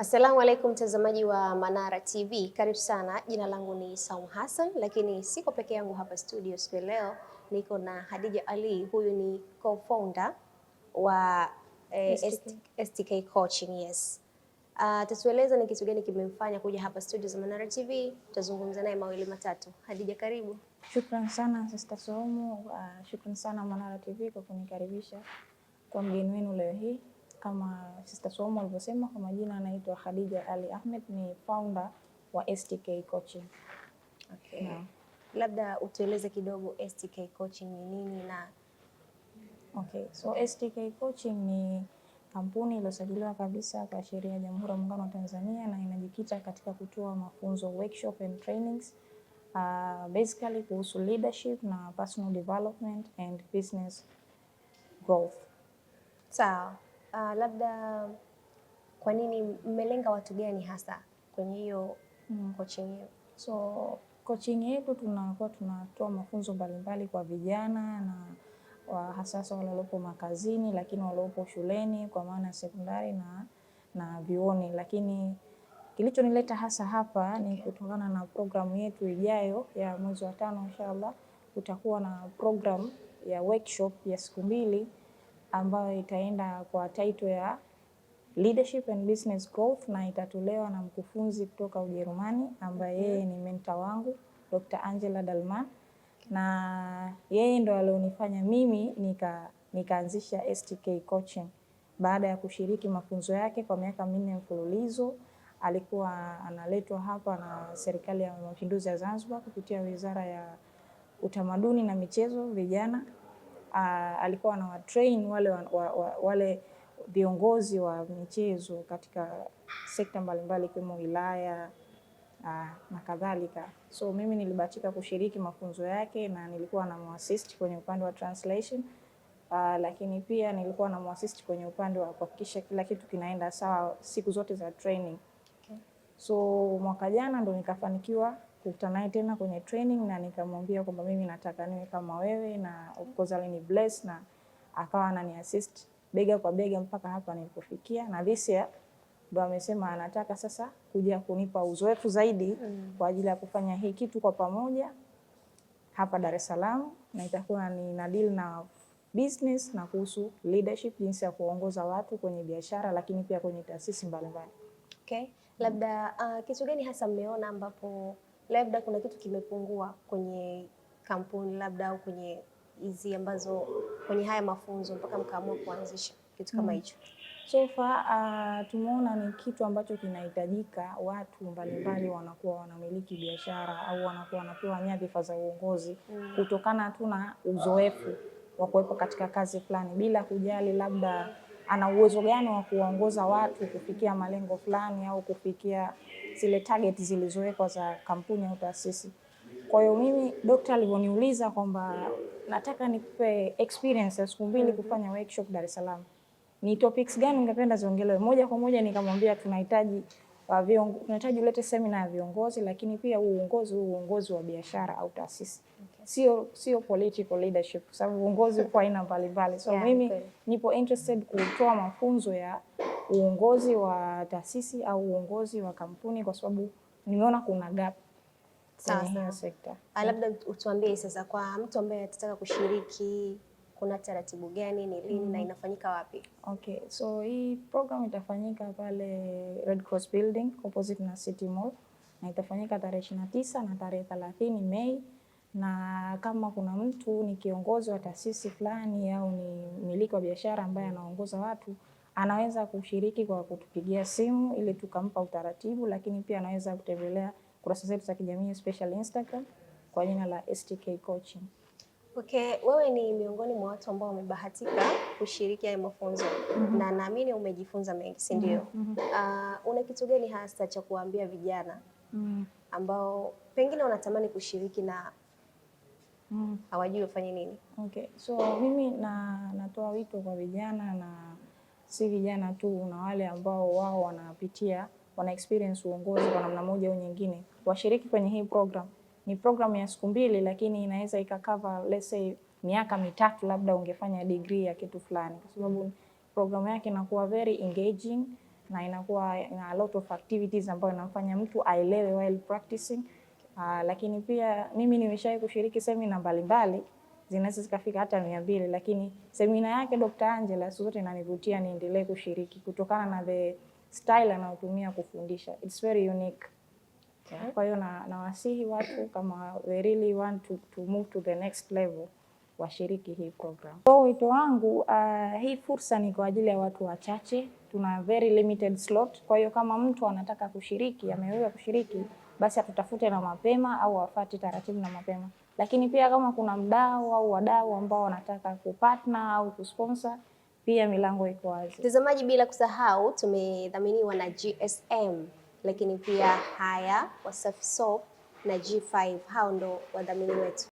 Assalamu alaikum mtazamaji wa Manara TV, karibu sana. Jina langu ni Saum Hassan, lakini siko peke yangu hapa studio siku ya leo, niko na Hadija Ali. Huyu ni co-founder wa STK. STK Coaching, yes. Tatueleza ni kitu gani kimemfanya kuja hapa studio za Manara TV. Tutazungumza naye mawili matatu. Hadija, karibu. Shukran sana, Sister Saumu. Shukran sana Manara TV kwa kunikaribisha kwa mgeni wenu leo hii. Kama Sister Saumu alivyosema, kwa majina anaitwa Khadija Ali Ahmed, ni founder wa STK Coaching. Okay. Naam. Labda utueleze kidogo STK Coaching ni nini na Okay, so STK Coaching ni kampuni iliyosajiliwa kabisa kwa sheria ya Jamhuri ya Muungano wa Tanzania na inajikita katika kutoa mafunzo, workshop and trainings, basically kuhusu leadership na personal development and business growth. Sawa. Labda kwa nini mmelenga watu gani hasa kwenye hiyo coaching hiyo? So coaching yetu tunakuwa tunatoa mafunzo mbalimbali kwa vijana na hasa wale waliopo makazini, lakini waliopo shuleni kwa maana ya sekondari na vyuoni. Lakini kilichonileta hasa hapa ni kutokana na programu yetu ijayo ya mwezi wa tano, inshallah kutakuwa na program ya workshop ya siku 2 ambayo itaenda kwa title ya Leadership and Business Growth na itatolewa na mkufunzi kutoka Ujerumani ambaye yeye ni mentor wangu, Dr. Angela Dalman, na yeye ndo alionifanya mimi nikaanzisha STK Coaching baada ya kushiriki mafunzo yake kwa miaka 4 mfululizo. Alikuwa analetwa hapa na Serikali ya Mapinduzi ya Zanzibar kupitia Wizara ya Utamaduni na Michezo, vijana. Alikuwa anawatrain wale viongozi wa michezo katika sekta mbalimbali ikiwemo wilaya na kadhalika. So mimi nilibahatika kushiriki mafunzo yake na nilikuwa namuassist kwenye upande wa translation. Lakini pia nilikuwa namuassist kwenye upande wa kuhakikisha kila kitu kinaenda sawa siku zote za training. So mwaka jana ndo nikafanikiwa kukutana naye tena kwenye training na nikamwambia kwamba mimi nataka niwe kama wewe, na of course alini bless na akawa anani assist bega kwa bega mpaka hapa nilipofikia, na this year ndo amesema anataka sasa kuja kunipa uzoefu zaidi kwa ajili ya kufanya hii kitu kwa pamoja hapa Dar es Salaam, na itakuwa ni na deal na business na kuhusu leadership, jinsi ya kuongoza watu kwenye biashara, lakini pia kwenye taasisi mbalimbali. Okay. Labda kitu gani hasa mmeona ambapo labda kuna kitu kimepungua kwenye kampuni labda au kwenye hizi ambazo kwenye haya mafunzo mpaka mkaamua kuanzisha kitu kama hicho? So far tumeona ni kitu ambacho kinahitajika. Watu mbalimbali wanakuwa wanamiliki biashara au wanakuwa wanapewa nyadhifa za uongozi kutokana tu na uzoefu wa kuwepo katika kazi fulani, bila kujali labda ana uwezo gani wa kuwaongoza watu kufikia malengo fulani au kufikia zile target zilizowekwa za kampuni au taasisi. Kwa hiyo mimi dokta alivyoniuliza kwamba nataka nikupe experience ya siku 2 kufanya workshop Dar es Salaam, ni topics gani ungependa ziongelewe? Moja kwa moja nikamwambia tunahitaji ulete semina ya viongozi, lakini pia huu uongozi wa biashara au taasisi, sio political leadership, kwa sababu uongozi uko aina mbalimbali. So mimi nipo interested kutoa mafunzo ya uongozi wa taasisi au uongozi wa kampuni kwa sababu nimeona kuna gap kwenye hiyo sekta. Labda utuambie sasa, kwa mtu ambaye atataka kushiriki, kuna taratibu gani, ni lini na inafanyika wapi? Okay, so hii program itafanyika pale Red Cross Building opposite na City Mall na itafanyika tarehe 29 na tarehe 30 Mei, na kama kuna mtu ni kiongozi wa taasisi fulani au ni mmiliki wa biashara ambaye anaongoza watu, anaweza kushiriki kwa kutupigia simu ili tukampa utaratibu, lakini pia anaweza kutembelea kurasa zetu za kijamii, especially Instagram kwa jina la STK Coaching. Okay, wewe ni miongoni mwa watu ambao wamebahatika kushiriki haya mafunzo na naamini umejifunza mengi, si ndio? Mm -hmm. Una kitu gani hasa cha kuwaambia vijana ambao pengine wanatamani kushiriki na hawajui wafanye nini? Okay, so mimi natoa wito kwa vijana na si vijana tu, na wale ambao wao wanapitia, wana experience uongozi kwa namna moja au nyingine, washiriki kwenye hii program. Ni program ya siku 2, lakini inaweza ikacover, let's say, miaka 3, labda ungefanya degree ya kitu fulani, kwa sababu programu yake inakuwa very engaging. na inakuwa ina a lot of activities ambayo inamfanya mtu aelewe while practicing. Lakini pia mimi nimeshawahi kushiriki semina mbalimbali zinaweza zikafika hata 200, lakini semina yake Dr. Angela siku zote inanivutia niendelee kushiriki kutokana na the style anayotumia kufundisha. It's very unique. Okay. Kwa hiyo nawasihi watu kama they really want to move to the next level washiriki hii program. Kwa wito wangu, hii fursa ni kwa ajili ya watu wachache. Tuna very limited slot. Kwa hiyo kama mtu anataka kushiriki, ameweza kushiriki, basi atutafute na mapema au afate taratibu na mapema. Lakini pia kama kuna mdau au wadau ambao wanataka kupartner au kusponsor, pia milango iko wazi. Mtazamaji, bila kusahau tumedhaminiwa na GSM, lakini pia haya Wasafi Soap na G5, hao ndo wadhamini wetu.